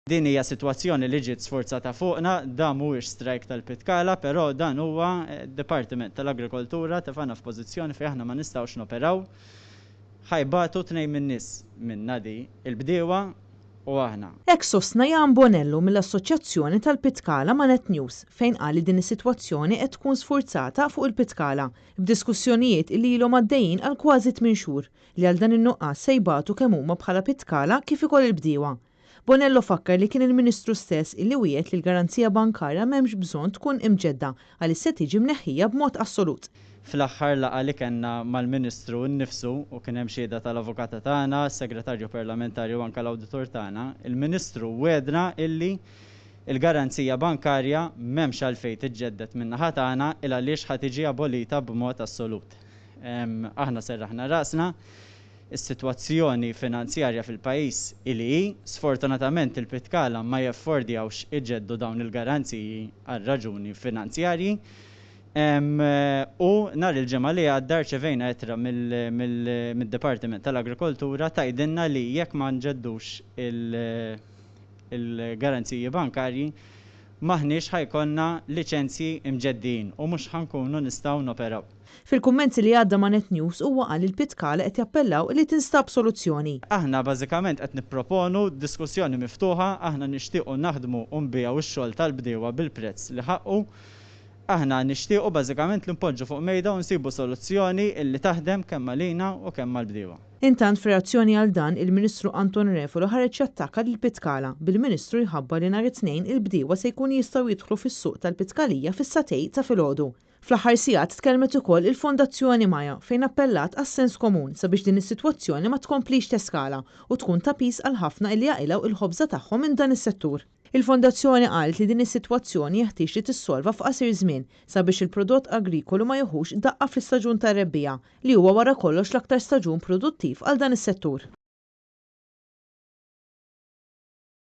Din hija sitwazzjoni li ġiet sfurzata fuqna, dan mhuwiex strajk tal-Pitkala, però dan huwa d-Dipartiment tal-Agrikoltura tefagħna f'pożizzjoni fejn aħna ma nistgħux noperaw. Ħa jbatu tnejn min-nies minna di, il-bdiewa u aħna. Hekk sostna Jan Bonello mill-Assoċjazzjoni tal-Pitkala ma' Net News fejn qal li din is-sitwazzjoni qed tkun sfurzata fuq il-Pitkala b'diskussjonijiet illi ilhom għaddejjin għal kważi tminn xhur li għal dan in-nuqqas se jbatu kemm huma bħala Pitkala kif ukoll il-bdiewa. Bonello fakkar li kien il-Ministru stess illi wiegħed li l-garanzija bankarja m'hemmx bżonn tkun imġedda għaliex se tiġi mneħħija b'mod assolut. Fl-aħħar laqgħa li kellna mal-Ministru nnifsu, u kien hemm xhieda tal-avukata tagħna, s-Segretarju Parlamentari u anke l-Awditur tagħna, il-Ministru wegħdna illi l-garanzija bankarja m'hemmx għalfejn tiġġedded min-naħa tagħna il għaliex ħa tiġi abolita b'mod assolut. Aħna serraħna rasna. Is-sitwazzjoni finanzjarja fil-pajjiż hi li hi. Sfortunatament il-Pitkala ma jeffordjawx iġeddu dawn il-garanziji għal raġuni finanzjarji. U nhar il-Ġimgħa li għadda rċevejna ittra mid-Dipartiment tal-Agrikoltura tgħidilna li jekk ma nġeddux il-garanziji bankarji m'aħniex ħa jkollna liċenzji mġeddijin u mhux ħa nkunu nistgħu noperaw. Fil-kummenti li għadda ma' Net News huwa qal li l-Pitkala qed jappellaw li tinstab soluzzjoni. Aħna bażikament qed nipproponu diskussjoni miftuħa, aħna nixtiequ naħdmu u nbigħu x-xogħol tal-bdiewa bil-prezz li ħaqqu. Aħna nixtiequ bażikament li npoġġu fuq mejda u nsibu soluzzjoni illi taħdem kemm għalina u kemm għall-bdiewa. Intant f'reazzjoni għal dan, il-Ministru Anton Refalo ħareġ jattakka lil Pitkala, bil-Ministru jħabbar li nhar it-Tnejn il-bdiewa se jkunu jistgħu jidħlu fis-suq tal-Pitkalija fis-sagħtej ta' filgħodu. Fl-aħħar sigħat tkellmet ukoll il-Fondazzjoni Maja fejn appellat għas-sens komun sabiex din is-sitwazzjoni ma tkomplix teskala u tkun ta' piż għal ħafna illi jaqilgħu il-ħobża tagħhom minn dan is-settur. Il-Fondazzjoni qalet li din is-sitwazzjoni jeħtieġ li tissolva f'qasir żmien sabiex il-prodott agrikolu ma jiħux daqqa fl-istaġun tar-rebbiegħa li huwa wara kollox l-aktar staġun produttiv għal dan is-settur.